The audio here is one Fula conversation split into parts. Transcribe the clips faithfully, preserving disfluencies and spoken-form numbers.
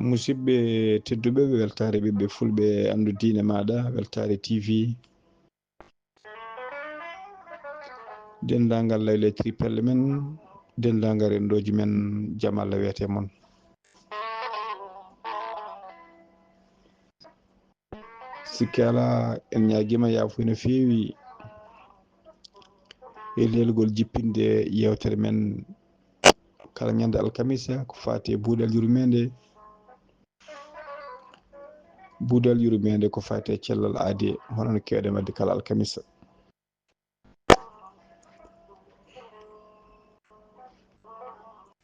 Musidɓe tedduɓe, weltaare ɓiɓɓe fulɓe, anndu diine maaɗa, weltaare T V. Denndaangal layle tripelle men, denndaangal renndooji men, jam Allah wiyete mon. Sikke alaa, en ñaagiima yaafuya no feewi e leelgol jippinde yeewtere men kala ñande alkamisa, ko faati e buuɗal yurmeende. Buuɗal yurmeende ko faati e cellal aadee, hono no keewɗen waɗde kala alkamisa.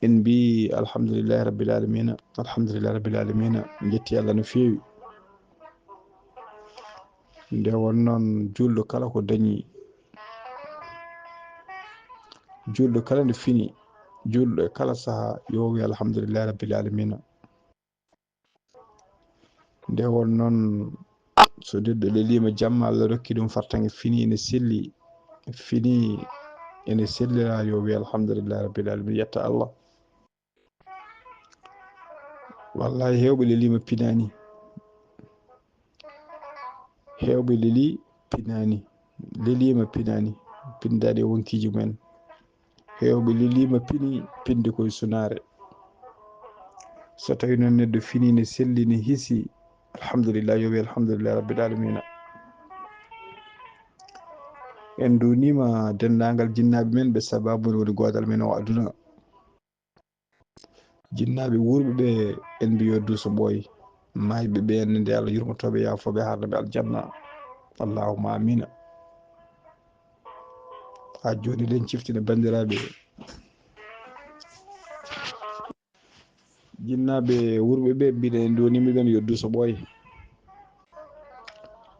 En mbi alhamdulillahi rabbil alamina, alhamdulillahi rabbil alamina, en jetti Allah no feewi. Nde won noon, juulɗo kala ko dañi, juulɗo kala nde fini, juulɗo e kala saha, yo wi alhamdulillahi rabbil alamina. Nde won noon, so neɗɗo leliima jamma, Allah rokki ɗum fartaŋŋe, fini ene selli, fini ene sellira, yo wi alhamdulillahi rabbil alamin, yetta Allah. Wallahi, heewɓe leliima pinaani. Heewɓe leli pinaani. Leliima pinaani. Pindaani e wonkiiji mumen. Heewɓe leliima pini, pindi koye sunaare. So tawi noon neɗɗo fini, ne selli, ne hiisi, alhamdulillah, yo wi alhamdulillah rabbil alamina. En duuniima denndaangal jinnaaɓe men ɓe sabaabu woni goodal men o aduna. Jinnaaɓe wuurɓe ɓe, en mbi yo duuso ɓooy. Maayɓe ɓe, en nde Allah yurmotooɓe, yaafooɓe, haarnaɓe aljanna. Allahumma amina. Haa jooni eɗen ciftina banndiraaɓe. Jinnaaɓe wuurɓe ɓe, mbiɗen en duuniima ɓen yo duuso ɓooy.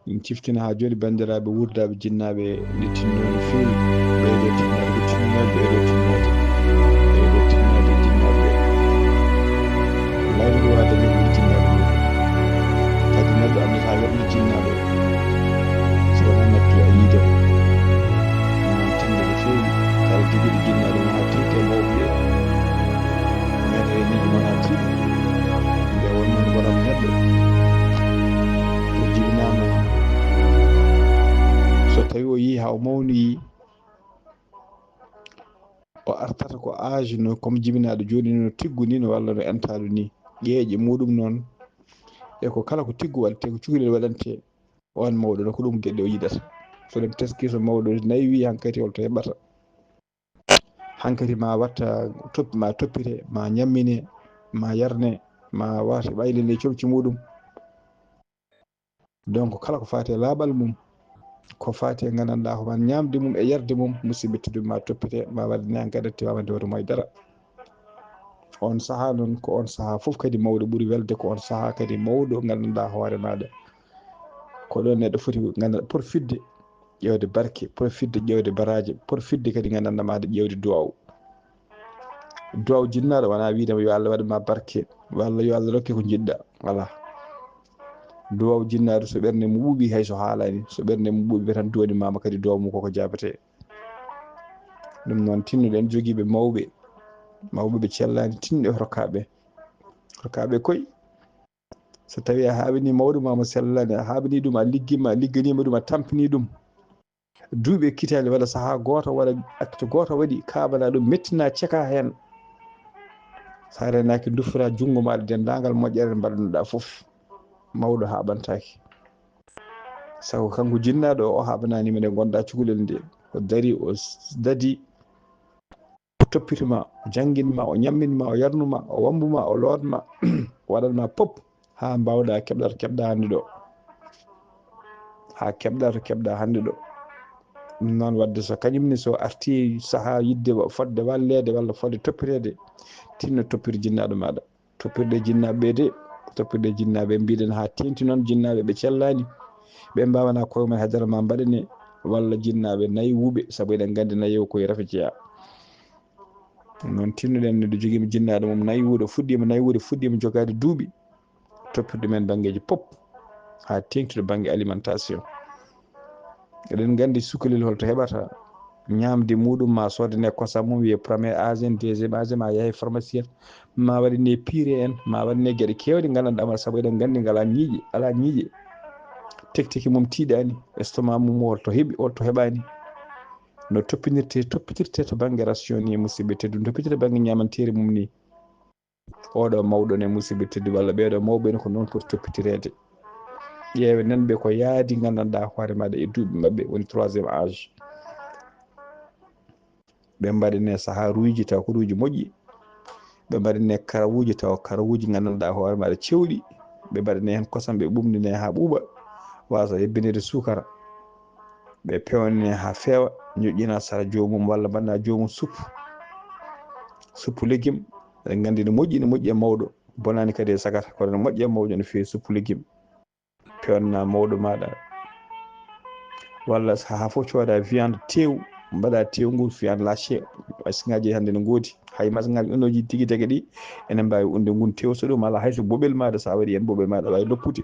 Min ciftina haa jooni banndiraaɓe wuurdaaɓe jinnaaɓe nde tinnoo no feewi. Ɓee ɗoo tinnaaɓe ko tinnooɓe, ɓee ɗoo tinnooɓe. Ɓee ɗoo tinnooɓe jinnaaɓe. Lawru waade ɓe ɓuri jinnaaɓe. Kadi neɗɗo anndataa yerde jinnaaɓe. So wonaa nattude a yiide mo. Min tinno no feewi. Kala jogiiɗo jinnaaɓe mum haa teeŋti e mawɓe ɓe. Meeɗa e miijo mon haa tiiɗi. Nde wonnoo no borom neɗɗo. To jibinaama, so tawi o yii haa o mawnoyi, o artata ko âge no comme jibinaaɗo jooni no tiggu ni, no walla no entaaɗo ni. Ƴeeƴe muɗum noon, e ko kala ko tiggu waɗetee, ko cukalel waɗantee, on mawɗo no ko ɗum geɗe o yiɗata. So ɗum teskii, so mawɗo nayi wii hankadi holto heɓata. Hankadi ma watta top-, ma toppite, ma ñammine, ma yarne, ma wata ɓayle nde comci muɗum. Donc, kala ko faati e laaɓal mum, ko faati e nganndanɗaa ko man ñaamde mum e yarde mum, musidɓe tedduɓe, ma toppite, ma waɗane hankadi atti, ma waɗde hoto mo e dara. On sahaa noon, ko on sahaa fof kadi mawɗo ɓuri welde, ko on sahaa kadi mawɗo nganndanɗaa hoore maaɗa. Ko ɗoon neɗɗo foti nganndanɗaa profitde ƴeewde barke, profitde ƴeewde baraaji, profitde kadi nganndanɗaa maaɗa ƴeewde duwaaw. Duwaaw jinnaaɗo wonaa wiide mo yo Allah waɗ ma barke, walla yo Allah rokke ko njiɗɗaa. Alaa. Duwaaw jinnaaɗo, so ɓernde mum ɓuuɓii, hay so haalaani, so ɓernde mum ɓuuɓii, ɓe tan duwani maama kadi duwaaw mum koko jaabetee. Ɗum noon, tinnoɗen jogiiɓe mawɓe, mawɓe ɓe cellaani, tinno rokkaaɓe, rokkaaɓe koy. So tawii a haaɓinii mawɗo ma mo sellaani, a haaɓinii ɗum, a liggiima, a ligganiima ɗum, a tampinii ɗum, duuɓi e kitaali waɗa, sahaa gooto waɗa, acte gooto waɗi, kaaɓanaa ɗum, mettinaa, cekaa heen. So a reenaaki, nduffiraa junngo maaɗa, denndaangal moƴƴere nde mbaɗnoɗaa fof, mawɗo haaɓantaake. Sabu kanko jinnaaɗo o, o haaɓanaani ma nde ngonɗaa cukalel nde. O darii, o s-, dadii, o toppito ma, o janngin ma, o ñammin ma, o yarnu ma, o wammbu ma, o loot ma, o waɗan ma pop, haa mbaawɗaa keɓɗaa to keɓɗaa hannde ɗo. Haa keɓɗaa to keɓɗaa hannde ɗo. Ɗum noon waɗde, so kañum ne, so artii sahaa yiɗde wa-, fodde walleede walla fodde toppiteede, tinno toppito jinnaaɗo maaɗa. Toppirɗe jinnaaɓe ɓe de, toppirɗe jinnaaɓe mbiɗen haa teeŋti noon, jinnaaɓe ɓe cellaani, ɓe mbaawanaa koye mumen haydara ma mbaɗane, walla jinnaaɓe naywuɓe, sabu eɗen nganndi nayewu koye rafi jeyaa. Noon tinnoɗen, neɗɗo jogiima jinnaaɗo mum naywuɗo, fuɗɗiima naywude, fuɗɗiima jogaade duuɓi, toppirɗe men banngeeji pop, haa teeŋti to bannge alimentation. Eɗen nganndi cukalel holto heɓata, Ñaamde muɗum ma soodane kosam mum, wiye premier âge en, deuxième âge en, ma yahe pharmacie en, ma waɗane pire en, ma waɗane geɗe keewɗe nganndanɗaa ma, sabu eɗen nganndi ngal alaa ñiiƴe, alaa ñiiƴe. Teki teki mum tiiɗaani, estomac mum holto heɓi, holto heɓaani. No toppinirte, toppitirte to bannge ration ni, musidɓe tedduɓe, no toppitirte bannge ñaamanteeri mum ni. Oɗo mawɗo ne, musidɓe tedduɓe, walla ɓeeɗo mawɓe ne, ko noon poti toppitireede. Ƴeewe nan ɓe ko yaadi nganndanɗaa hoore maaɗa e duuɓi maɓɓe, woni troisième âge. Ɓe mbaɗane saharuuji taw ko ruuji moƴƴi. Ɓe mbaɗane karawuuji taw karawuuji nganndanɗaa hoore maaɗa cewɗi. Ɓe mbaɗane heen kosam, ɓe ɓumndine haa ɓuuɓa, waasa hebbinede suukara. Ɓe pewnane haa feewa, ñoƴƴina sara joomum walla mbaɗana joomum suppu. Suppu légume, eɗen nganndi ne moƴƴi, ne moƴƴi e mawɗo. Bonaani kadi e sagata, kono ne moƴƴi e mawɗo no feewi suppu légume. Pewnana mawɗo maaɗa. Walla sahaa fof cooda viande teew, mbaɗa teew ngu viande lâché. Machine ngaji hannde no ngoodi. Hay machine ngaji unooji tigi tege ɗi, ene mbaawi unde ngun teew so ɗum alaa hay so boɓel maaɗa, so a waɗi heen boɓel maaɗa, aɗa waawi loppude.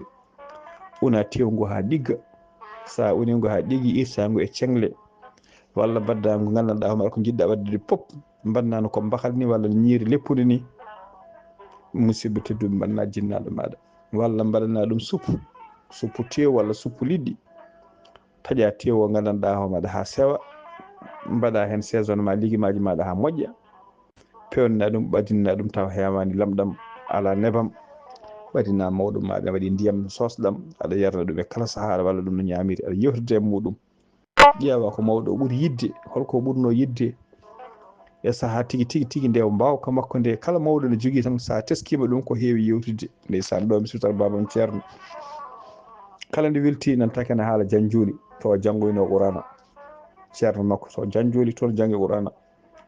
Una teew ngu haa ɗigga. So a uni ngu haa ɗiggi, irta ngu e ceŋle. Walla mbaɗda ngu nganndanɗaa hoore maaɗa ko njiɗɗa waɗde fof. Mbaɗna no ko mbakal ni walla ñiiri leppude ni. Musidɓe tedduɓe, mbaɗna jinnaaɗo maaɗa. Walla mbaɗana ɗum suppu. Suppu teew walla suppu liɗɗi. Taƴa teew o nganndanɗaa hoore maaɗa haa sewa. Mbaɗa heen saisonnement legumaaji maaɗa haa moƴƴa. Pewnana ɗum, ɓadinna ɗum taw heewaani lamɗam, alaa nebam. Ɓadina mawɗo maaɗa, waɗi ndiyam soosɗam, aɗa yarna ɗum e kala sahaa, aɗa walla ɗum no ñaamiri, aɗa yewtida e muɗum. Ƴeewa ko mawɗo o ɓuri yiɗde, holko o ɓurno yiɗde e sahaa tigi, tigi, tigi nde o mbaawka makko nde. Kala mawɗo ne jogii tan, so a teskiima ɗum ko heewi yewtidde. Ndeysaan, ɗo mi suutal baabam Ceerno. Kala nde welti nan takana haala janjuli, to o janngoyno Qur'aana. Ceerno makko to janjuli, toon janngi Qur'aana.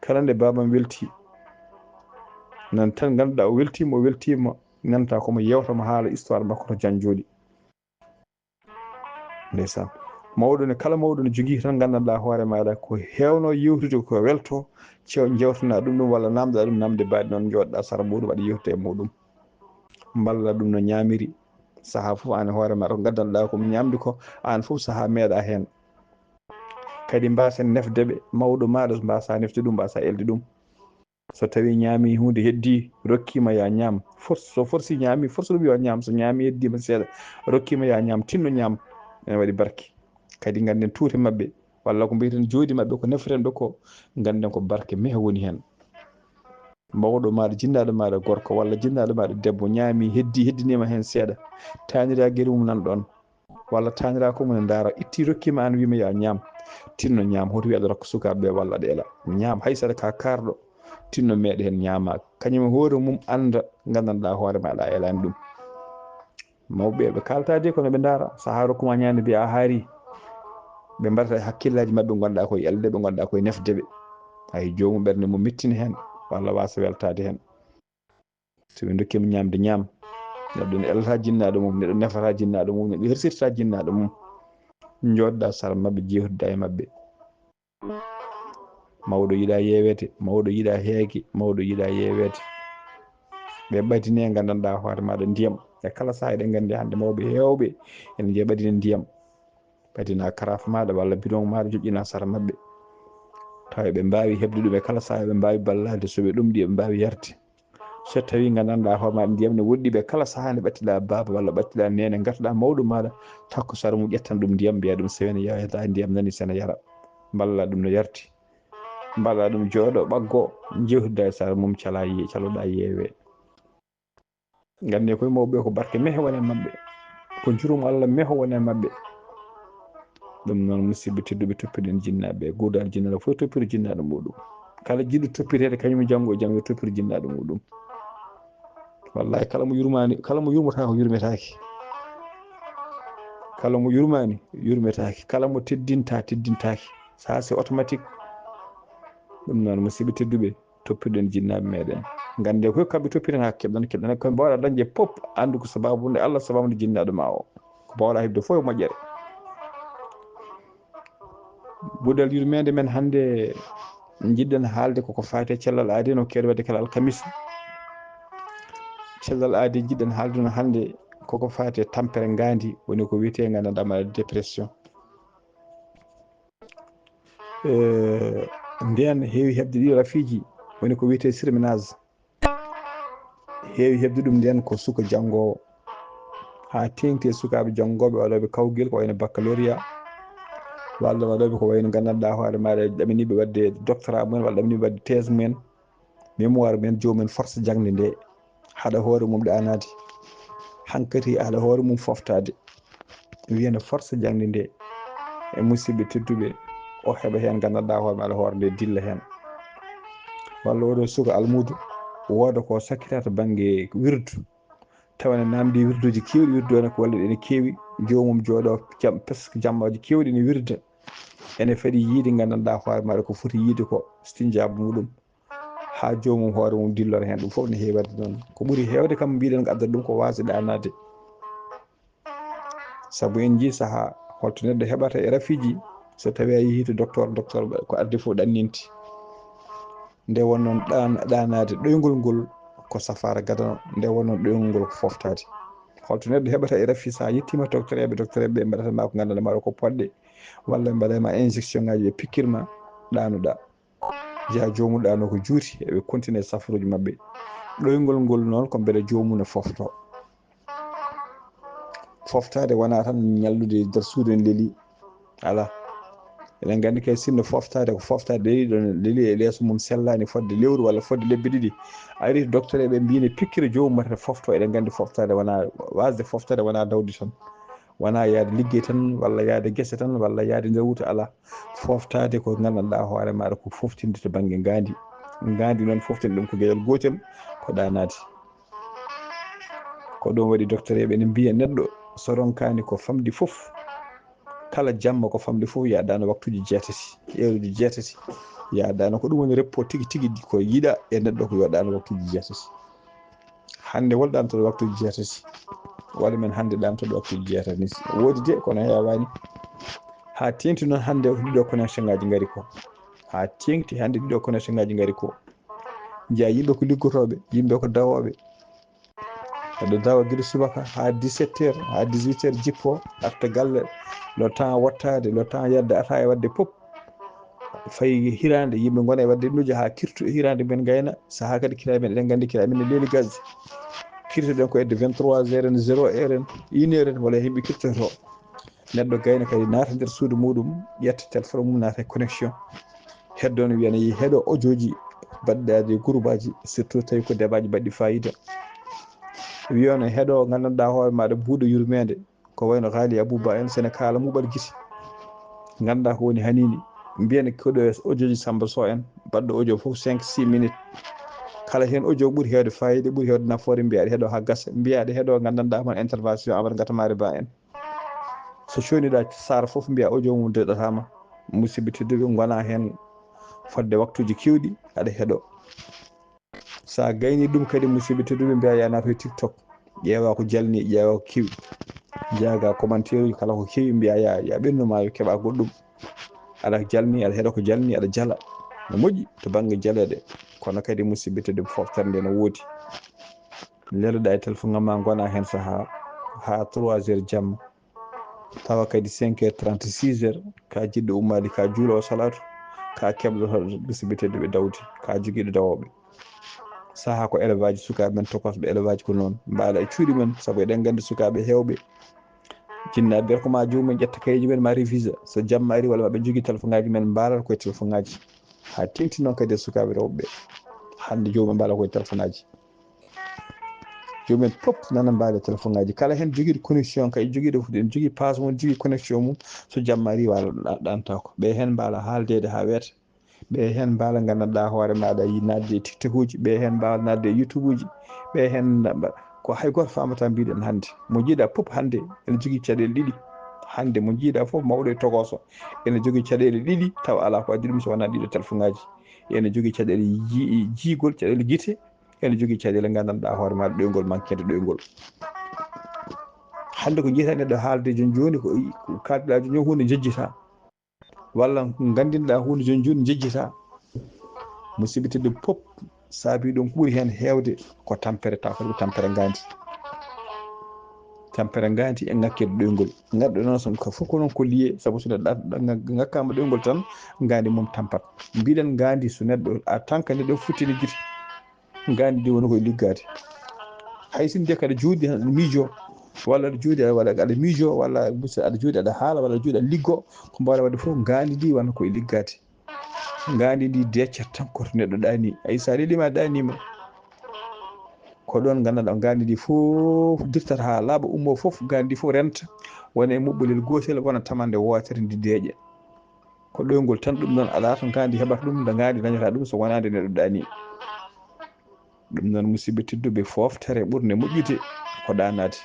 Kala nde baabam welti, nan tan ngannduɗaa o weltiima, o weltiima, ngannduɗaa ko mo yewta mo haala histoire makko to janjuli. Ndeysaan. Mawɗo ne, kala mawɗo ne jogii tan nganndanɗaa hoore maaɗa ko heewno yewtude ko welto, cew-, njewtana ɗum ɗum walla namda ɗum namde mbaɗi noon, njooɗɗaa sara muɗum, aɗa yewta e muɗum. Mballa ɗum no ñaamiri. Sahaa fof aan e hoore maaɗa ko nganndanɗaa ko ñaamdu ko, aan fof sahaa meeɗa heen. Kadi mbaasen nefde ɓe, mawɗo maaɗa so mbaasaa nefde ɗum, mbaasaa elde ɗum. So tawii ñaami huunde heddii, rokkiima yaa ñaam. Fors-, so forsi ñaami, forso ɗum yo ñaam. So ñaami heddiima seeɗa, rokkiima yaa ñaam, tinno ñaam. Ene waɗi barke. Kadi ngannden tuute maɓɓe, walla ko mbiyeten jooɗi maɓɓe, ko nefeten ɓe ko, ngannden ko barke mehe woni heen. Mawɗo maaɗa, jinnaaɗo maaɗa gorko, walla jinnaaɗo maaɗa debbo, ñaami, heddii, heddiniima heen seeɗa. Taanira gere mum nan ɗoon. Walla taanira ko mum ne ndaara, itti rokkiima aan, wiima yaa ñaam. Tinno ñaam, hoto wi aɗa rokka sukaaɓe ɓe walla aɗa ela. Ñaam, hay so aɗa ka kaarɗo, tinno meeɗa heen ñaama. Kañum e hoore mum annda, nganndanɗaa hoore maaɗa a elaani ɗum. Mawɓe ɓe kaalata de kono ɓe ndaara, sahaa rokkuma ñaande mbiya a haari. Ɓe mbaɗata e hakkillaaji maɓɓe ngonɗaa koye elde, ɓe ngonɗaa koye nefde ɓe. Hay joomum ɓernde mum mettina heen, walla waasa weltaade heen. So ɓe ndokkii mo ñaamde, ñaam. Neɗɗo ne elata jinnaaɗo mum, neɗɗo nefata jinnaaɗo mum, neɗɗo hersirta jinnaaɗo mum. Njooɗda sara maɓɓe, jeewtida e maɓɓe. Mawɗo yiɗa yeeweede, mawɗo yiɗa heege, mawɗo yiɗa yeeweede. Ɓe ɓadine nganndanɗaa hoore maaɗa ndiyam. E kala sahaa eɗen nganndi hannde mawɓe heewɓe ene njiya ɓadine ndiyam. Ɓadina karaaf maaɗa walla bidon maaɗa, joƴƴina sara maɓɓe. Tawa eɓe mbaawi heɓde ɗum e kala sahaa, eɓe mbaawi ballaade so ɓe ɗumɗi, eɓe mbaawi yarde. So tawii nganndanɗaa hoore maaɗa ndiyam ne woɗɗi ɓe kala sahaa, nde ɓattiɗaa baaba walla ɓattiɗaa neene, ngartuɗaa mawɗo maaɗa, takko sara mum ƴettan ɗum ndiyam, mbiya ɗum sewene, yahata ndiyam nani sene yara. Mballa ɗum no yarti. Mbaɗa ɗum jooɗo ɓaggo, jewtida e sara mum, cala ye-, caloɗaa yeewe. Nganndee koye mawɓe ko barke mehe woni e maɓɓe. Ko njurum Allah meho woni e maɓɓe. Ɗum noon, musidɓe tedduɓe, toppiɗen jinnaaɓe. Guurdal jinnaaɗo fof toppiro jinnaaɗo muɗum. Kala jiɗɗo toppiteede, kañum janngo e jam yo toppir jinnaaɗo muɗum. Wallahi, kala mo yurmaani, kala mo yurmata ko yurmetaake. Kala mo yurmaani, yurmetaake. Kala mo teddinta, teddintaake. Ça, c'est automatique. Ɗum noon, musidɓe tedduɓe, toppirɗen jinnaaɓe meɗen. Nganndee koye kamɓe toppirten haa keɓɗen, keɓɗen. Ko mbaawɗaa dañde pop, anndu ko sabaabu nde Allah, sabaabu nde jinnaaɗo ma o. Ko mbaawɗaa heɓde fof e moƴƴere. Guurdal yurmeende men hannde, njiɗɗen haalde koko faati e cellal aadi, no keewɗen waɗde kala alkamisa. Cellal aadi njiɗɗen haalde no hannde koko faati e tampere ngaandi, woni ko wiyetee nganndanɗaa ma dépression. Eh, nden heewi heɓde ɗiɗo rafiiji, woni ko wiyetee surmenage. Heewi heɓde ɗum nden ko suka janngoowo. Haa teeŋti e sukaaɓe janngooɓe waɗooɓe kawgel ko wayno baccalauréat, walla waɗooɓe ko wayno nganndanɗaa hoore maaɗa ɗaminiiɓe waɗde doctorat mumen, walla ɗaminiiɓe waɗde thèse mumen, mémoire mumen, joomum en force jaŋde nde, haɗa hoore mum ɗaanaade, hankadi haɗa hoore mum foftaade. Wiya no force jaŋde nde, e musidɓe tedduɓe, o heɓa heen nganndanɗaa hoore maaɗa hoore nde dilla heen. Walla oɗo suka almuudo, wooda ko sakkita to bannge wirdu, tawa ene naamndi wirduuji keewɗi, wirdu ene ko walla ene keewi, joomum jooɗo jam, presque jammaaji keewɗi ene wirda, ene fadi yiide nganndanɗaa hoore maaɗa ko foti yiide ko, stinjaabu muɗum, haa joomum hoore mum dillora heen. Ɗum fof ne heewi waɗde noon. Ko ɓuri heewde kam mbiɗen ko addata ɗum ko waasde ɗaanaade. Sabu en njii sahaa holto neɗɗo heɓata e rafiiji, so tawii a yehii to docteur, docteur ko addi fof ɗanninti. Nde wonnoon ɗaan-, ɗaanaade ɗoyngol ngol ko safaara gadano, nde wonnoon ɗoyngol ngol ko foftaade. Holto neɗɗo heɓata e rafi so a yettiima docteur eɓe, docteur eɓe mbaɗata ma ko nganndanɗaa ma ko poɗɗe, walla ɓe mbaɗa ma injection ŋaaji, ɓe pikkir ma, ɗaanoɗaa. Jeyaa joomuɗaa no ko juuti, eɓe continue e safaruuji maɓɓe. Ɗoyngol ngol noon ko mbele joomum ne fofto. Foftaade wonaa tan ñallude e nder suudu en leli. Alaa. Eɗen nganndi kay sinno foftaade ko foftaade leli ɗon leli e leeso mum sellaani fodde lewru walla fodde lebbi ɗiɗi. Ari docteur eɓe mbiyi ne pikkira joomum mata fofto. Eɗen nganndi foftaade wonaa, waasde foftaade wonaa dawde tan. Wonaa yahde liggey tan, walla yahde gese tan, walla yahde nder wuto, alaa. Foftaade ko nganndanɗaa hoore maaɗa ko foftinde to bannge ngaandi. Ngaandi noon foftinde ɗum ko geɗal gootel, ko ɗaanaade. Ko ɗum waɗi docteur eɓe ene mbiya neɗɗo so ronkaani ko famɗi fof, kala jamma ko famɗi fof, yo a ɗaano waktuuji jeetati, eeruuji jeetati, yo a ɗaano. Ko ɗum woni repos tigi tigi ko yiɗaa e neɗɗo ko yo ɗaano waktuuji jeetati. Hannde wol ɗaanotooɗo waktuuji jeetati? Walla men hannde ɗaanotooɗo waktuuji jeetati ni? Woodi de, kono heewaani. Haa teeŋti noon hannde ko ɗiɗo connexion ŋaaji ngari ko. Haa teeŋti hannde ɗiɗo connexion ŋaaji ngari ko. Njiyaa yimɓe ko liggotooɓe, yimɓe ko dawooɓe. Ɓe dawa gila subaka haa dix-sept heures, haa dix-huit heures jippoo, arta galle, le temps wattaade, le temps yahde ataaya waɗde pop. Fayi hiraande, yimɓe ngona e waɗde ɗum haa kirto hiraande men ngayna, sahaa kadi kiraaɗe men, eɗen nganndi kiraaɗe men ne leeli gaz. Kirtoɗen ko hedde vingt-trois heures en, zéro heure en, une heure en, walla yimɓe kirtoto. Neɗɗo gayna kadi naata nder suudu muɗum, ƴetta téléphone mum, naata e connexion. Heddo ne wiya ne heɗo audioji baɗɗaaɗi e groupe aji, surtout tawi ko débat ji baɗɗi fayida. Wiya ne heɗo nganndanɗaa hoore maaɗa buuɗo yurmeende, ko wayno Ghali Abouba en, sene kaala muɓal gite. Nganndaa ko woni haniini. Mbiyen ko ɗo audioji Samba Sow en, baɗɗo audio fof cinq, six minutes. Kala heen audio ɓuri heewde fayida, ɓuri heewde nafoore, mbiyaa ɗe heɗo haa gasa, mbiyaa ɗe heɗo nganndanɗaa hono intervention Amadou Gatamari Ba en. So cooñiɗaa Saara fof mbiyaa audio mum deɗataama. Musidɓe tedduɓe, ngona heen fodde waktuuji keewɗi aɗa heɗo. So a gaynii ɗum kadi, musidɓe tedduɓe, mbiyaa yo a naatu e TikTok, ƴeewa ko jalni, ƴeewa ko kewi, njaaga commentaire uji kala ko kewi, mbiyaa ya, ya ɓennu ma yo keɓa goɗɗum. Aɗa jalni, aɗa heɗo ko jalni, aɗa jala. No moƴƴi to bannge jaleeɗe, kono kadi musidɓe tedduɓe, foftere nde no woodi. Leloɗaa e téléphone ma, ngona heen sahaa haa trois heures jamma, tawa kadi cinq heures trente, six heures, ka jiɗɗo ummaade, ka juuloowo salaatu, ka keblotooɗo musidɓe tedduɓe dawde, ka jogiiɗo dawooɓe. Sahaa ko élève aji sukaaɓe men tokosɓe élève aji ko noon, mbaala e cuuɗi men, sabu eɗen nganndi sukaaɓe heewɓe, jinnaaɓe mbiyata ko ma joomum en ƴetta kayeeji men ma révise, so jamma ari walla maɓe njogii téléphone ŋaaji men, mbaalata koye téléphone ŋaaji. Haa teeŋti noon kadi e sukaaɓe rewɓe ɓe, hannde joomum en mbaala koye téléphone aji. Joomum en pop nana mbaali téléphone ŋaaji. Kala heen jogiiɗo connexion, kay jogiiɗo, ene jogii passe mum, jogii connexion mum, so jamma ari waala ɗa-, ɗaantaako. Ɓe heen mbaala haaldeede haa weeta. Ɓe heen mbaala nganndanɗaa hoore maaɗa yi naatde e TikTok uji. Ɓe heen mbaala naatde e YouTube uji. Ɓe heen mba-, ko hay gooto faamataa mbiɗen hannde. Mo njiiɗaa pop hannde ene jogii caɗeele ɗiɗi. Hannde mo njiiɗaa fof mawɗo e tokooso ene jogii caɗeele ɗiɗi tawa alaa ko addi ɗum so wonaa ɗiɗo téléphone ŋaaji. Ene jogii caɗeele jii-, jiigol, caɗeele gite. Ene jogii caɗeele nganndanɗaa hoore maaɗa ɗoyngol, manquede ɗoyngol. Hannde ko njiyata neɗɗo haalde jooni jooni, ko, ko kaalduɗaa jooni jooni, huunde njejjitaa. Walla nganndinɗaa huunde jooni jooni njejjitaa. Musidɓe tedduɓe pop, saabii ɗum ko ɓuri heen heewde ko tampere, tawa kadi ko tampere ngaandi. Tampere ngaandi e ŋakkeede ɗoyngol. Ngaɗɗo noon so ko fof ko noon ko lié, sabu so neɗɗo ŋakkaama ɗoyngol tan, ngaandi mum tampat. Mbiɗen ngaandi so neɗɗo a tanka neɗɗo futtini gite. Ngaandi ndi woni koye liggaade. Hay sinno de ko aɗa jooɗi tan aɗa miijoo, walla aɗa jooɗi walla aɗa miijoo, walla aɗa jooɗi aɗa haala, walla aɗa jooɗi aɗa liggoo, ko mbaawɗaa waɗde fof ngaandi ndi wona koye liggaade. Ngaandi ndi deeƴat tan ko to neɗɗo ɗaanii. Ay, so a ɗeɗiima a ɗaaniima. Ko ɗoon nganndanɗaa ngaandi ndi fof dirtata haa laaɓa, ummoo fof, ngaandi ndi fof renta, wona e muɓɓolel gootel, wona tamannde wootere ndi deeƴa. Ko ɗoyngol tan ɗum noon alaa to ngaandi heɓata ɗum, nde ngaandi dañata ɗum so wonaa nde neɗɗo ɗaanii. Ɗum noon, musidɓe tedduɓe, fooftere ɓurnde moƴƴude ko ɗaanaade.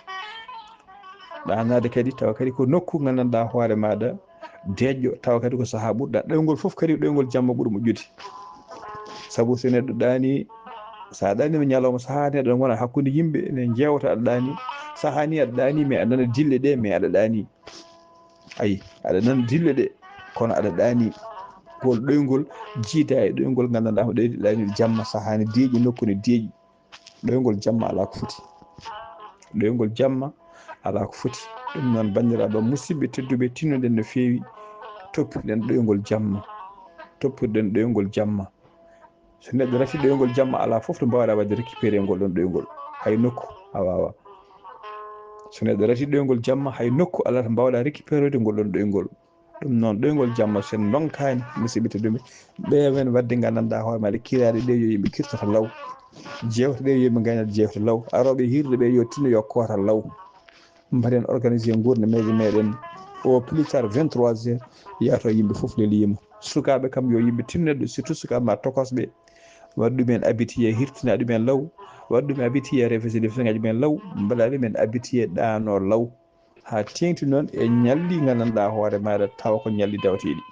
Ɗaanaade kadi, tawa kadi ko nokku nganndanɗaa hoore maaɗa deeƴɗo, tawa kadi ko sahaa ɓurɗo ɗoyngol fof kadi, ɗoyngol jamma ɓuri moƴƴude. Sabu so neɗɗo ɗaanii, so a ɗaaniima ñalawma, sahaa neɗɗo wona hakkunde yimɓe ne njeewta aɗa ɗaanii, sahaa ni aɗa ɗaanii, mais aɗa nana dille ɗe, mais aɗa ɗaanii. Ayi, aɗa nana dille ɗe, kono aɗa ɗaanii. Ngol ɗoyngol jiida e ɗoyngol nganndanɗaa ko ɗoyɗi ɗaanii jamma, sahaa ne deeƴi, nokku ne deeƴi. Ɗoyngol jamma alaa ko foti. Ɗoyngol jamma alaa ko foti. Ɗum noon, banndiraaɓe, musidɓe tedduɓe, tinnoɗen no feewi, toppirɗen ɗoyngol jamma. Toppirɗen ɗoyngol jamma. So neɗɗo rati ɗoyngol jamma, alaa fof to mbaawɗaa waɗde récupéré ngol ɗoon ɗoyngol. Hay nokku a waawaa. So neɗɗo rati ɗoyngol jamma, hay nokku alaa to mbaawɗaa récupéré ngol ɗoon ɗoyngol. Ɗum noon, ɗoyngol jamma, so en ndonkaani, musidɓe tedduɓe, ɓe men waɗde nganndanɗaa hoore maaɗa, kiraaɗe ɗe yo yimɓe kirtoto law. Jeewte ɗe yo yimɓe ngaynoto jeewte law. Arooɓe hiirde ɓe yo tinno yo koota law. Mbaɗen organisé nguurndam meeje meɗen au plus tard vingt-trois heures, yaato yimɓe fof leliima. Sukaaɓe kam yo yimɓe tinnoɗo, surtout sukaaɓe ma tokosɓe, waɗ ɗumen habitué, hirtina ɗumen law, waɗ ɗumen habitué révisé leçon ngaji men law, mbaɗa ɗumen habitué ɗaano law. Haa teeŋti noon e ñalli nganndanɗaa hoore maaɗa tawa ko ñalli dawteeɗi.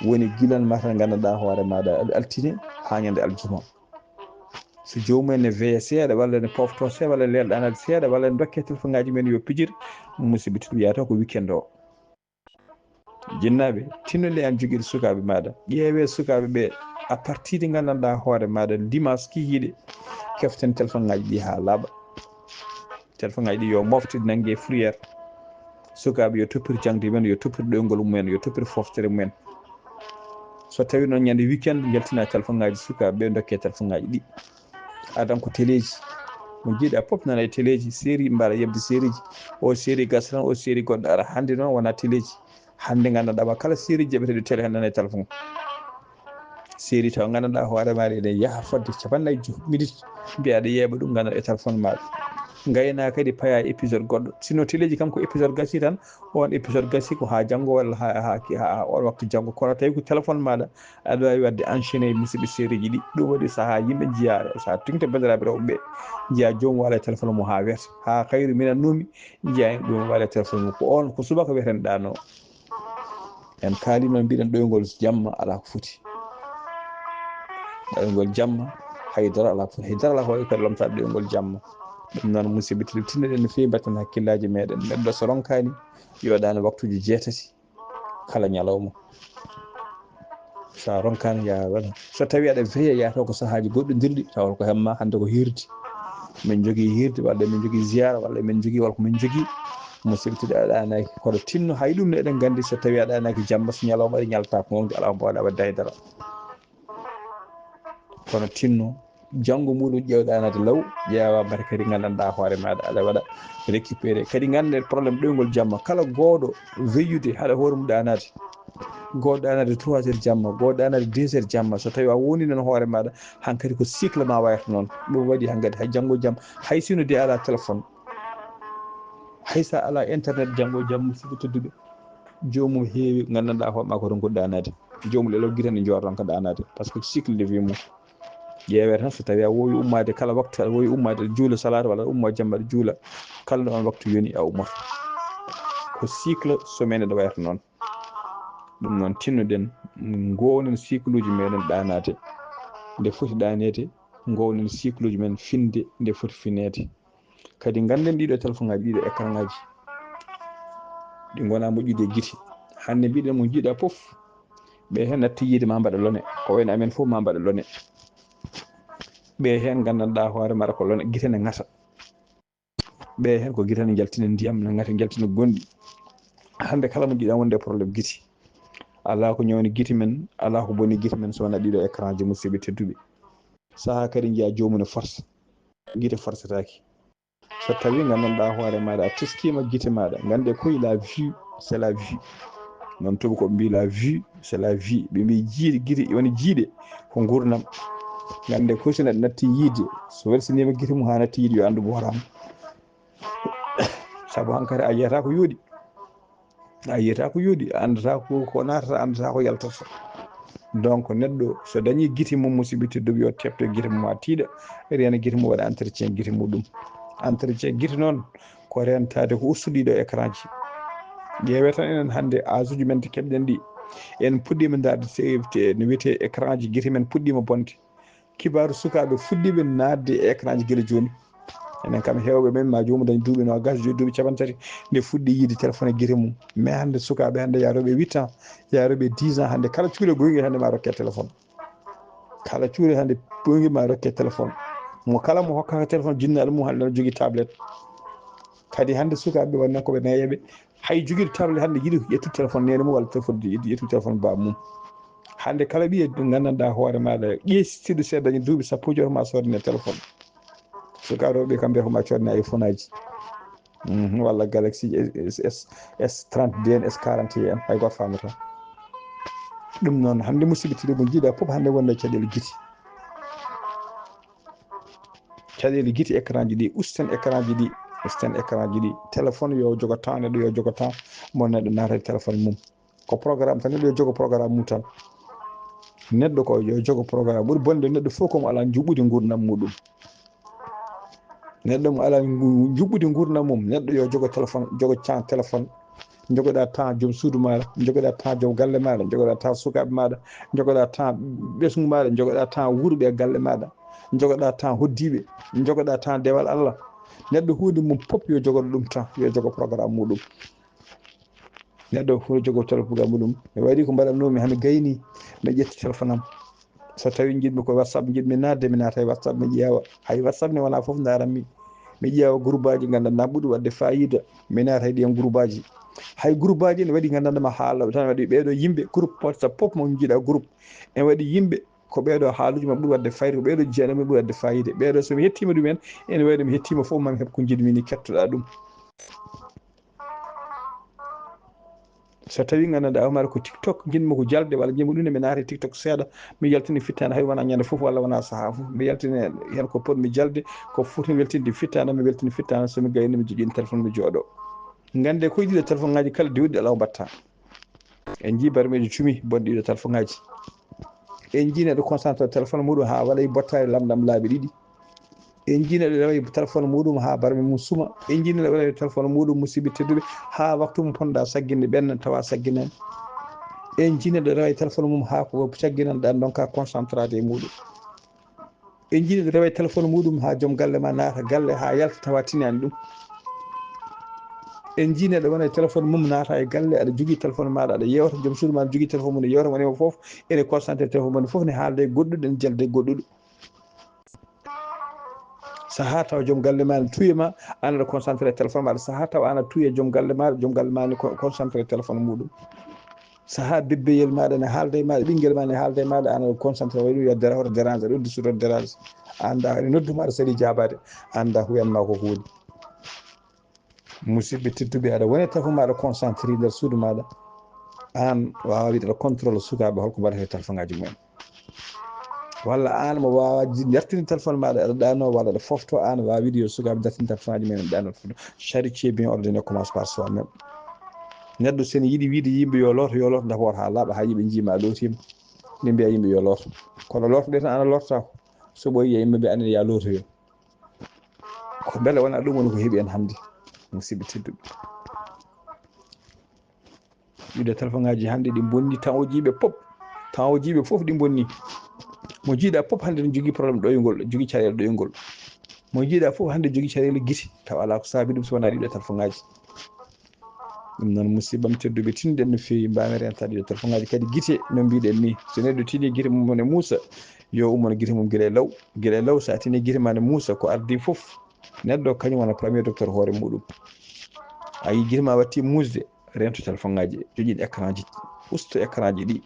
Woni gilan ma tan nganndanɗaa hoore maaɗa altine haa ñande aljuma. So joomum en ne weeya seeɗa, walla ne pofto seeɗa, walla leel ɗaanaade seeɗa, walla ne dokke téléphone ngaji men yo pijir, musidɓe tedduɓe, yahata ko weekend o. Jinnaaɓe, tinno le an jogiiɗo sukaaɓe maaɗa. Ƴeewee sukaaɓe ɓe à partir de nganndanɗaa hoore maaɗa, dimanche kikiiɗe, keften téléphone ngaji ɗi haa laaɓa. Téléphone ngaji ɗi yo mofte, nannge fourrière. Sukaaɓe yo toppir jaŋde men, yo toppir ɗoyngol mumen, yo toppir foftere mumen. So tawi noon ñande weekend, njaltina téléphone ngaji sukaaɓe ɓe, dokke téléphone ngaji ɗi. Adan ko téléji. Mo jiiɗa pop nana e téléji, série mbaɗa yebde sérieji. O série gasa tan, o série goɗɗo ara. Hannde noon wona téléji. Hannde nganndanɗaa wa kala série jaɓeteeɗo télé hannde nana e téléphone. Série taw nganndanɗaa hoore maaɗa eɗen yaha fodde capanɗe nayi joyi minutes. Mbiya aɗa yeeɓa ɗum nganndanɗaa e téléphone maaɗa. Ngayna kadi paya épisode goɗɗo. Sinno téléji kam ko épisode gasi tan, on épisode gasi ko haa janngo walla haa, haa, haa on waktu janngo. Kono tawi ko téléphone maaɗa, aɗa waawi waɗde enchaîné e musidɓe sérieji ɗi. Ɗum waɗi sahaa yimɓe njiya, so a tiŋto banndiraaɓe rewɓe ɓe, njiya joomum waala e téléphone mum haa weeta. Haa kayru minan numi, njiya en ɗum waala e téléphone mum. Ko on, ko subaka wiyeten ɗaano. En kaali noon mbiɗen ɗoyngol jamma alaa ko foti. Ɗoyngol jamma hay dara alaa ko foti. Hay dara alaa ko waɗi kadi lomtaade ɗoyngol jamma. Ɗum noon musidɓe tedduɓe, tinnoɗen no feewi mbatten hakkillaaji meɗen. Neɗɗo so ronkaani yo ɗaano waktuuji jeetati kala ñalawma. So a ronkaani, ya waɗa. So tawii aɗa veillé, yahata ko sahaaji goɗɗo dirɗi, tawa ko hemma hannde ko hiirde. Min njogii hiirde, walla min njogii ziyaara, walla min njogii, walla ko min njogii. Musidɓe tedduɓe, a ɗaanaaki. Kono tinno, hay ɗum ne eɗen nganndi, so tawii a ɗaanaaki jamma, so ñalawma ari, ñalata ko ngonɗi, alaa ko mbaawɗaa waɗde hay dara. Kono tinno, janngo muɗum ƴeew ɗaanaade law, ƴeewa mbaɗa kadi nganndanɗaa hoore maaɗa, aɗa waɗa récupéré. Kadi ngannde problème ɗoyngol jamma, kala gooɗo veillude haɗa hoore mum ɗaanaade. Gooto ɗaanaade trois heures jamma, gooto ɗaanaade deux heures jamma. So tawii a woni noon hoore maaɗa, hankadi ko cycle ma wayata noon. Ɗum waɗi hankadi hay janngo jam, hay sino de alaa téléphone, hay so alaa internet janngo jam, musidɓe tedduɓe, joomum heewi nganndanɗaa hoore maa ko ronkude ɗaanaade. Joomum lelo gite ne njoora ronka ɗaanaade, par ce que cycle de vie mum. Ƴeewee tan, so tawii a woowi ummaade kala waktu, aɗa woowi ummaade aɗa juula salaatu, walla aɗa umma jamma aɗa juula, kala nde on waktu yoni a ummoto. Ko cycle semaine ɗo wayata noon. Ɗum noon, tinnoɗen, ngoonen cycle uji meɗen ɗaanaade. Nde foti ɗaaneede, ngoonen cycle uji men finde nde foti fineede. Kadi ngannden ɗiɗo téléphone ngaji, ɗiɗo écran ngaji, ɗi ngonaa moƴƴude e gite. Hannde mbiɗen mo njiɗa fof, ɓe heen natti yiide ma mbaɗa lone. Ko wayno amen fof ma mbaɗa lone. Ɓe heen nganndanɗaa hoore maɗa ko lone, gite ne ŋata. Ɓe heen ko gite ne njaltina ndiyam, ne ngati njaltina gonɗi. Hannde kala mo jiiɗa wonde e problème gite. Alaa ko ñawni gite men, alaa ko boni gite men so wonaa ɗiɗo écran ji, musidɓe tedduɓe. Sahaa kadi njiya joomum ne force, gite forcetaaki. So tawi nganndanɗaa hoore maaɗa a teskiima gite maaɗa, ngannde koye la vue, c'est la vue. Noon tubakoɓe mbi la vue, c'est la vie. Ɓe mbi jiiɗe, gite woni jiiɗe, ko nguurndam. Ngannde koye so neɗɗo natti yiide, so welsiniima gite mum haa natti yiide yo anndu booraama. Sabu hankadi a yiyata ko yooɗi. A yiyata ko yooɗi, a anndata ko, ko naatata, a anndata ko yaltata. Donc neɗɗo so dañi gite mum, musidɓe tedduɓe, yo tepto gite mum haa tiiɗa, reena gite mum, waɗa entretien gite muɗum. Entretien gite noon ko reentaade, ko ustude ɗiɗo écran ji. Ƴeewe tan enen hannde âge uji men to keɓɗen ɗi, en puɗɗiima ndaarde te, te, no wiyetee écran ji, gite men puɗɗiima bonde. Kibaaru sukaaɓe fuɗɗiiɓe naatde e écran ji gila jooni. Enen kam heewɓe men ma joomum dañ duuɓi noogaas, joyi duuɓi capanɗe tati, nde fuɗɗi yiide téléphone e gite mum. Mais hannde sukaaɓe hannde yaarooɓe huit ans, yaarooɓe dix ans, hannde kala cuure goyngel hannde ma rokke téléphone. Kala cuure hannde goyngel ma rokke téléphone. Mo kala mo hokkaka téléphone, jinnaaɗo mum hannde no jogii tablette. Kadi hannde sukaaɓe wonno ko ɓe nayeeɓe, hay jogiiɗo tablette hannde yiɗi ƴettude téléphone neene mum walla téléphone, ƴettude téléphone baaba mum. Hannde kala ɓiye nganndanɗaa hoore maaɗa, ƴeestiiɗo seeɗa dañi duuɓi sappo e joy ma soodane téléphone. Sukaaɓe rewɓe kam mbiyata ko ma coodane iPhone aji. Mhm, walla Galaxy S, S, S trente-deux en, S quarante et un en, hay gooto faamataa. Ɗum noon, hannde musidɓe tedduɓe, mo jiiɗa fof hannde wonde e caɗeele gite. Caɗeele gite, écran ji ɗi, usten écran ji ɗi, usten écran ji ɗi. Téléphone yo jogo temps, neɗɗo yo jogo temps mo neɗɗo naata e téléphone mum. Ko programme tan, neɗɗo yo jogo programme mum tan. Neɗɗo ko yo jogo programme. Ɓuri bonde neɗɗo fof ko mo alaa njuɓɓudi nguurndam muɗum. Neɗɗo mo alaa ngu-, njuɓɓudi nguurndam mum, neɗɗo yo jogo téléphone, jogo temps téléphone. Jogoɗa temps joom suudu maaɗa, jogoɗa temps joom galle maaɗa, jogoɗa temps sukaaɓe maaɗa, jogoɗa temps ɓesngu maaɗa, jogoɗa temps wuurɓe e galle maaɗa, jogoɗa temps hoddiiɓe, jogoɗa temps dewal Allah. Neɗɗo huunde mum fof yo jogoɗo ɗum temps, yo jogo programme muɗum. Neɗɗo fof jogo téléphone muɗum. Mi waɗi ko mbaɗatnoomi, haa mi gayni, mi ƴetti téléphone am. So tawi njiɗmi ko WhatsApp, njiɗmi naatde, mi naata e WhatsApp, mi ƴeewa. Hay WhatsApp ne wonaa fof ndaaranmi. Mi ƴeewa groupe aji nganndanɗaa ɓuri waɗde faayiida, mi naata e ɗiyan groupe aji. Hay groupe aji ne waɗi nganndanɗaa ma haala tan, waɗi ɓeeɗo yimɓe, groupe WhatsApp fof mo njiɗa groupe. Ene waɗi yimɓe ko ɓeeɗo haaluuji maɓɓe ɓuri waɗde fayida, ko ɓeeɗo jeyanoo ɓuri waɗde faayiida. Ɓeeɗo so mi hettiima ɗumen, ene waɗi mi hettiima fof ma mi heɓ ko njiɗmi ni kettoɗaa ɗum. So tawi nganndanɗaa Umar ko TikTok njiɗmi ko jalde walla njiɗmi ɗum ne, mi naata e TikTok seeɗa, mi yaltina fittaande hay wonaa ñande fof walla wonaa sahaa fof. Mi yaltina heen ko potmi jalde, ko foti weltinde fittaande, mi weltina fittaande, so mi gayni mi joƴƴini téléphone mi jooɗo. Ngannde koye ɗiɗo téléphone ngaji kala diwɗi alaa ko mbaɗta. En njii barmeeji cumi bonɗi ɗiɗo téléphone ngaji. En njii neɗɗo concentré téléphone muɗum haa waɗa e bottaari lamɗam laabi ɗiɗi. En njii neɗɗo rewa e téléphone muɗum haa barme mum suma. En njii neɗɗo rewa e téléphone muɗum, musidɓe tedduɓe, haa waktu mum ponɗa sagginde ɓenna tawa sagginani. En njii neɗɗo rewa e téléphone mum haa ko sagginanɗa donka concentrade e muɗum. En njii neɗɗo rewa e téléphone muɗum haa joom galle ma naata galle haa yalta tawa tinani ɗum. En njii neɗɗo wona e téléphone mum naata e galle, aɗa jogii téléphone maɗa, aɗa yewta, joom suudu ma ne jogii téléphone mum ne yewta, woni mo fof ene concentré téléphone mum ne fof ne haalde e goɗɗuɗo, ene jalde e goɗɗuɗo. Sahaa tawa joom galle ma ne tuuye ma, an aɗa concentré téléphone maɗa. Sahaa tawa ana tuuye joom galle maɗa, joom galle ma ne co-, concentré téléphone muɗum. Sahaa bebbeyel maɗa ne haalda e maɗa, ɓinngel ma ne haalda e maɗa, ana concentré, waɗi ɗum yo dera, hoto dérange, aɗa uddi suuto dérange. Anda ene noddu maɗa sali jaabaade, anda huyan ma ko huuli. Musidɓe tedduɓe, aɗa woni e téléphone maɗa concentré nder suudu maɗa. An waawa wiide aɗa contrôle sukaaɓe holko mbaɗata e téléphone ngaji mumen. Walla an mo waawa ji-, dartinde téléphone maɗa, aɗa ɗaano walla aɗa fofto, an waawa wiide yo sukaaɓe dartinde téléphone ngaji mumen, aɗa ɗaano fofto. Charité bien ordonnée commence par soi-même. Neɗɗo so ene yiɗi wiide yimɓe yo looto, yo looto d'abord haa laaɓa, haa yimɓe njii ma a lootiima. Nde mbiya yimɓe yo looto. Kono looto ɗe tan ana lortako. So ɓooyi yimɓe mbiya anen ya lootoyo. Ko mbele wona ɗum woni ko heɓi en hannde, musidɓe tedduɓe. Ɗiɗo téléphone ngaji hannde ɗi bonni, temps o jiiɓe pop. Temps o jiiɓe fof ɗi bonni. Mo jiiɗa pop hannde ne jogii problème ɗoyngol, jogii caɗeele ɗoyngol. Mo jiiɗa fof hannde jogii caɗeele gite, tawa alaa ko saabi ɗum so wonaa ɗiɗo téléphone ngaji. Ɗum noon, musibbam tedduɓe, tinɗen no feewi, mbaawen rentaade ɗiɗo téléphone ngaji kadi gite, no mbiɗen ni. So neɗɗo tini gite mum ne muusa, yo ummono gite mum gila e law. Gila e law, so a tini gite ma ne muusa, ko ardi fof, Neɗɗo kañum wona premier docteur hoore muɗum. A yi gite ma watti musde, rento téléphone ngaji, joƴƴin écran ji, usto écran ji ɗi.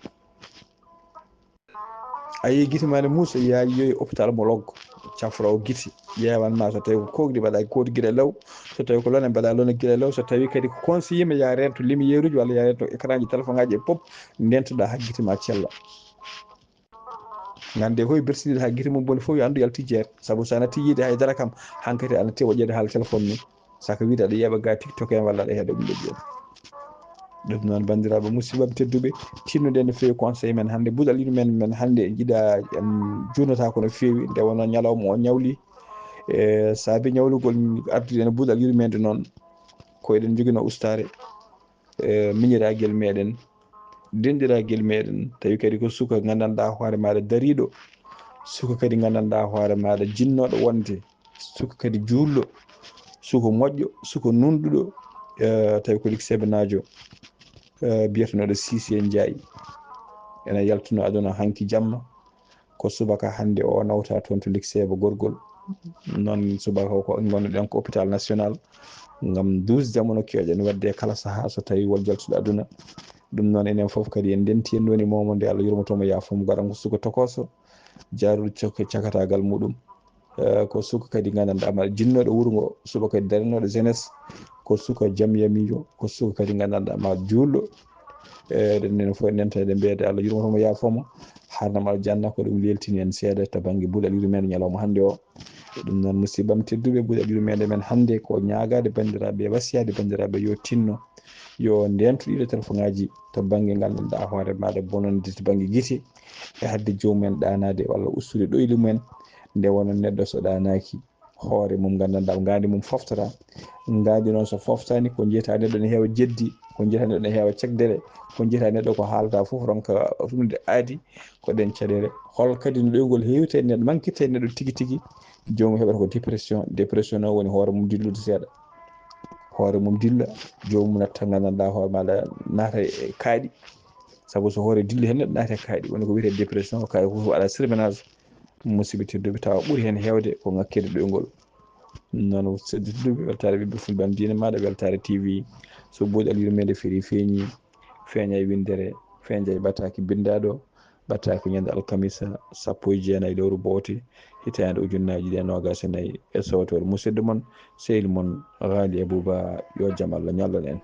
A yi gite ma ne muusa, ya yoyi hôpital mo loggo, cafro o gite, ƴeewan ma so tawi ko kogɗi mbaɗa kogɗi gila law, so tawi ko lone mbaɗa lone gila law, so tawi kadi ko conseillé ma ya rento lumière uji walla ya rento écran ji téléphone ngaji e pop, ndentoɗa ha gite ma cella. Gande koye bersiɗiɗo ha gite mum boni fof yo andu yalti jeer, saabu sa natti yiide haydara kam, hankadi a natti waɗede haala téléphone ni. Saka wiide aɗa yeeɓa ga TikTok en walla aɗa heeɗa ɗum ɗo jeer. Ɗum noon, banndiraaɓe, musidɓe tedduɓe, tinnoɗen no feewi conseil men hannde. Buuɗal yurmeende men hannde, jiɗa en juunata ko no feewi, nde wonno ñalawma o ñawli. E saabi ñawlugol ardude en buuɗal yurmeende noon, ko eɗen njogino ustaare, e miñiraagel meɗen, denɗiraagel meɗen, tawi kadi ko suka nganndanɗaa hoore maaɗa dariiɗo, suka kadi nganndanɗaa hoore maaɗa jinnooɗo wonde, suka kadi juulɗo, suka moƴƴo, suka nunɗuɗo, eh, tawi ko liksebenaajo, eh, biyetenooɗo Sise Njaay. Ene yaltuno aduna hanki jamma, ko subaka hannde o nawta toon to liksebe gorgol. Noon subaka o ko ngonnoɗen ko hôpital national, ngam douze jamono keewɗen waɗde kala sahaa so tawi won jaltuɗo aduna. Ɗum noon enen fof kadi en ndenti en woni momo nde Allah yurmotomo yaafo mo gaɗa ko suka tokoso, jaaruɗo cak-, cakatagal muɗum. Eh, ko suka kadi nganndanɗaa ma jinnooɗo wuro ngo, suka kadi darinooɗo jeunesse, ko suka jamyamiijo, ko suka kadi nganndanɗaa ma juulɗo. Eh, eɗen enen fof en nenta eɗen mbiya de Allah yurmotomo yaafo mo, harnam aljanna ko ɗum leltini en seeɗa to bannge buuɗal yurmeende ñalawma hannde o. Ɗum noon, musidɓam tedduɓe, buuɗal yurmeende men hannde ko ñaagaade banndiraaɓe, wasiyaade banndiraaɓe yo tinno, yo ndento ɗiɗo téléphone ngaji to bannge nganndanɗaa hoore maaɗa bononde to bannge gite, e haɗde joomum en ɗaanaade walla ustude ɗoyli mum en, nde wonno neɗɗo so ɗaanaaki, hoore mum nganndanɗaa ngaandi mum foftata. Ngaandi noon so foftaani, ko njiyata neɗɗo ne heewa jeddi, ko njiyata neɗɗo ne heewa cakdere, ko njiyata neɗɗo ko haalata fof ronka rumde aadi, ko ɗeen caɗeele. Hol kadi no ɗoyngol heewirta e neɗɗo, mankirta e neɗɗo tigi tigi, joomum heɓata ko dépression. Dépression noon woni hoore mum dillude seeɗa. Hoore mum dilla, joomum natta nganndanɗaa hoore maaɗa naata e kaaɗi. Sabu so hoore dilli heen neɗɗo naata e kaaɗi, woni ko wiyetee dépression, ko kaaɗi fof waɗa surmenage. Musidɓe tedduɓe, tawa ɓuri heen heewde ko ŋakkirde ɗoyngol. Noon, musidɓe tedduɓe, weltaare ɓiɓɓe fulɓe am diine maaɗa, weltaare T V. So buuɗal yurmeende feri feeñi, feeña e winndere, feeña e ɓataaki binndaaɗo, ɓataaki ñande alkamisa, sappo e jeenayi lewru bowte, hitaande ujunnaaji ɗiɗi e noogaas e nayi, e sowtoore musidɗo mon, sehil mon, Ghali Abouba, yo jam Allah ñallan en.